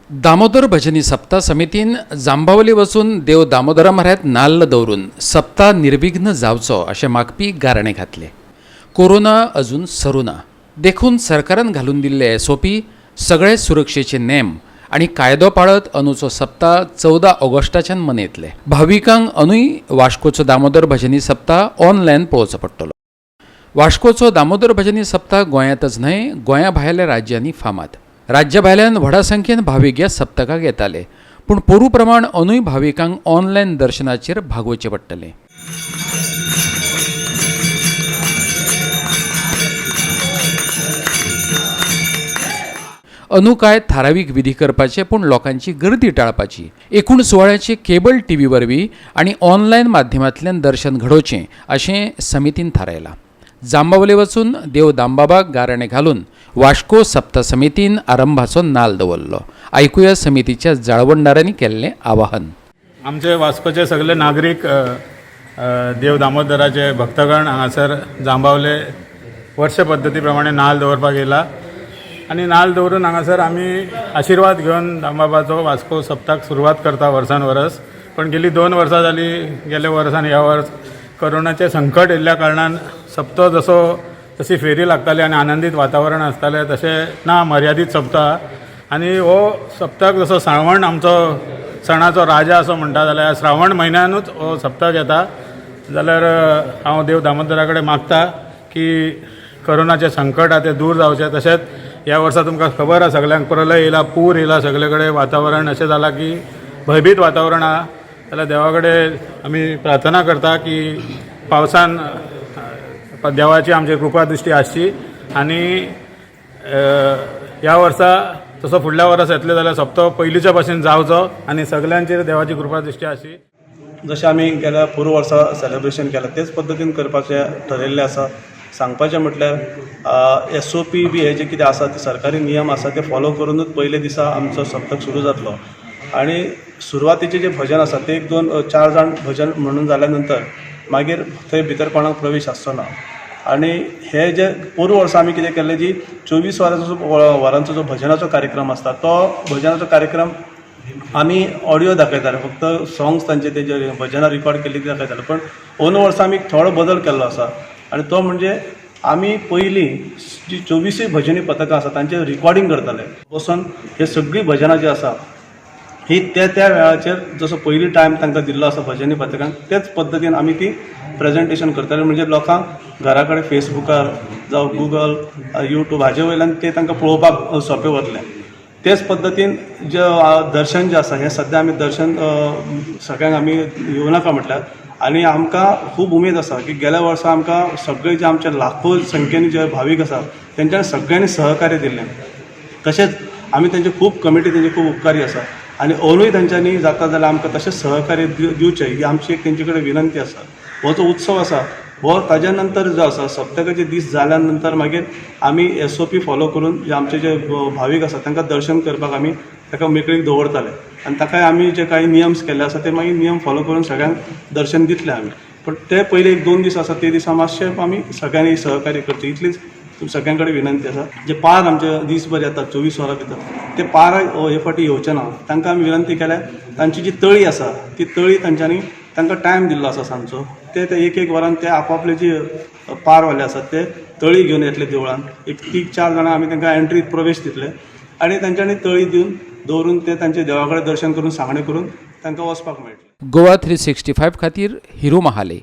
दामोदर भजनी सप्ता समितीन जांबावली वचून देव दामोदरा म्हऱ्यांत नाल्ल दवरून सप्ता निर्विघ्न जावचो अशें मागपी गाराणें घातलें. कोरोना अजून सरूना, देखून सरकारान घालून दिल्ले एसओपी, सगळे सुरक्षेचे नेम आनी कायदो पाळत अंदूचो सप्ता 14 ऑगस्टाच्यान मनयतले. भाविकांक अंदूय वास्कोचो दामोदर भजनी सप्ता ऑनलायन पळोवचो पडटलो. वास्कोचो दामोदर भजनी सप्ता गोंयांतच न्हय, गोंया भायल्या राज्यांनी फामाद. राज्या भायल्यान व्हडा संख्येन भावीक ह्या सप्तकाक येताले, पूण पोरू प्रमाण अंदूय भाविकांक ऑनलायन दर्शनाचेर भागोवचें पडटलें. अंदू काय थारावीक विधी करपाचे, पूण लोकांची गर्दी टाळपाची. एकूण सुवाळ्याचे केबल टीव्ही वरवीं आनी ऑनलायन माध्यमांतल्यान दर्शन घडोवचें अशें समितीन थारायलां. जांबावले वचून देव दामबाबाक गाराणें घालून वास्को सप्ता समितीन आरंभाचो नाल दवरलो. आयकुया समितीच्या जाळवणदारांनी केल्लें आवाहन. आमचे वास्कोचे सगळे नागरीक, अ, अ, देव दामोदराचे भक्तगण हांगासर जांबावले वर्ष पद्दती प्रमाणे नाल दवरपाक येयला आनी नाल दवरून हांगासर आमी आशिर्वाद घेवन दामबाबाचो वास्को सप्ताक सुरवात करता वर्सान वरस. पण गेली 2 वर्सां जाली, गेले वर्स आनी ह्या वर्स कोरोनाचें संकट येयल्ल्या कारणान सप्तो जसो तशी फेरी लागताली आनी आनंदीत वातावरण आसतालें तशें ना, मर्यादीत सप्ता. आनी हो सप्तक जसो श्रावण आमचो सणाचो राजा असो म्हणटा जाल्यार श्रावण म्हयन्यानूच हो सप्तक येता. जाल्यार हांव देव दामोदरा कडेन मागता की कोरोनाचें संकट आहा तें दूर जावचें. तशेंच ह्या वर्सा तुमकां खबर आसा सगल्यांक, प्रलय येयला, पूर येयला, सगळे कडेन वातावरण अशें जालां की भंयभीत वातावरण आहा. जाल्यार देवा कडेन आमी प्रार्थना करता की पावसान देवाची आमची कृपा दृश्टी आसची आनी ह्या वर्सा तसो फुडल्या वर्सा येतले जाल्यार सोंपतो पयलींच्या भशेन जावचो आनी सगल्यांचेर देवाची कृपा दृश्टी आसची. जशें आमी गेल्या पोरूं वर्सा सेलेब्रेशन केलां तेच पद्दतीन करपाचें ठरयल्लें आसा. सांगपाचें म्हटल्यार एसओपी बी हे जे कितें आसा ते सरकारी नियम आसा ते फॉलो करुनूच पयले दिसा आमचो सप्तक सुरू जातलो. आनी सुरवातेचें जें भजन आसा ते एक दोन चार जाण भजन म्हणून जाल्या नंतर मागीर थंय भितर कोणाक प्रवेश आसचो ना. आनी हे जे पोरूं वर्सा आमी कितें केल्लें, जी 24 वरांचो वरांचो जो भजनाचो कार्यक्रम आसता तो भजनाचो कार्यक्रम आमी ऑडियो दाखयताले, फक्त सॉंग्स तांचे ते जे भजनां रिकॉर्ड केल्ली ती दाखयताले. पण अंदू वर्सा आमी थोडो बदल केल्लो आसा आनी तो म्हणजे आमी पयलीं जी 24य भजनी पथकां आसा तांचें रिकॉर्डींग करताले बसून. हे सगळीं भजनां जी आसा ही त्या त्या वेळाचेर जसो पयलीं टायम तांकां दिल्लो आसा भजनी पथकांक, तेच पद्दतीन आमी ती प्रेजेंटेशन करताले. म्हणजे लोकांक घरा कडेन फेसबुकार जावं गुगल, युट्यूब हाजे वयल्यान ते तांकां पळोवपाक सोंपें वतलें. तेच पद्दतीन जे दर्शन जें आसा हें सद्या आमी दर्शन सगळ्यांक आमी येवं नाका म्हटल्यार. आनी आमकां खूब उमेद आसा की गेल्या वर्सा आमकां सगळे जे आमचे लाखो संख्येन जे भावीक आसा तेंच्यांनी सगळ्यांनी सहकार्य दिल्लें. तशेंच आमी तेंचे खूब कमिटी तेंचे खूब उपकारी आसा आनी अंदूय तेंच्यांनी जाता जाल्यार आमकां तशेंच सहकार्य दिवचें ही आमची एक तेंचे कडेन विनंती आसा. हो जो उत्सव आसा हो ताज्या नंतर जो आसा सप्तकाचे दीस जाल्या नंतर मागीर आमी एसओपी फॉलो करून जे आमचे जे भावीक आसा तांकां दर्शन करपाक आमी ताका मेकळीक दवरताले आनी ताकाय आमी जे कांय नियम्स केल्ले आसा ते मागीर नियम फॉलो करून सगळ्यांक दर्शन दितले आमी. पण ते पयले एक दोन दीस आसा ते दिसा मातशे आमी सगळ्यांनी सहकार्य करचें इतलीच सगळ्यां कडेन विनंती आसा. जे पार आमचे दीसभर येतात 24 वरां भितर ते पार हे फावटी येवचे ना. तांकां आमी विनंती केल्या, तांची जी तळी आसा ती तळी तांच्यांनी तांकां टायम दिल्लो आसा सांजचो, ते ते एक एक वरान ते आपापले जे पारवाले आसात ते तळी घेवन येतले देवळान. एक तीग चार जाणां आमी तांकां एंट्री प्रवेश दितले आनी तांच्यांनी तळी दिवन दवरून ते तांचे देवा कडेन दर्शन करून, सांगणें करून तांकां वचपाक मेळटलें. गोवा 365 खातीर हिरू महाले.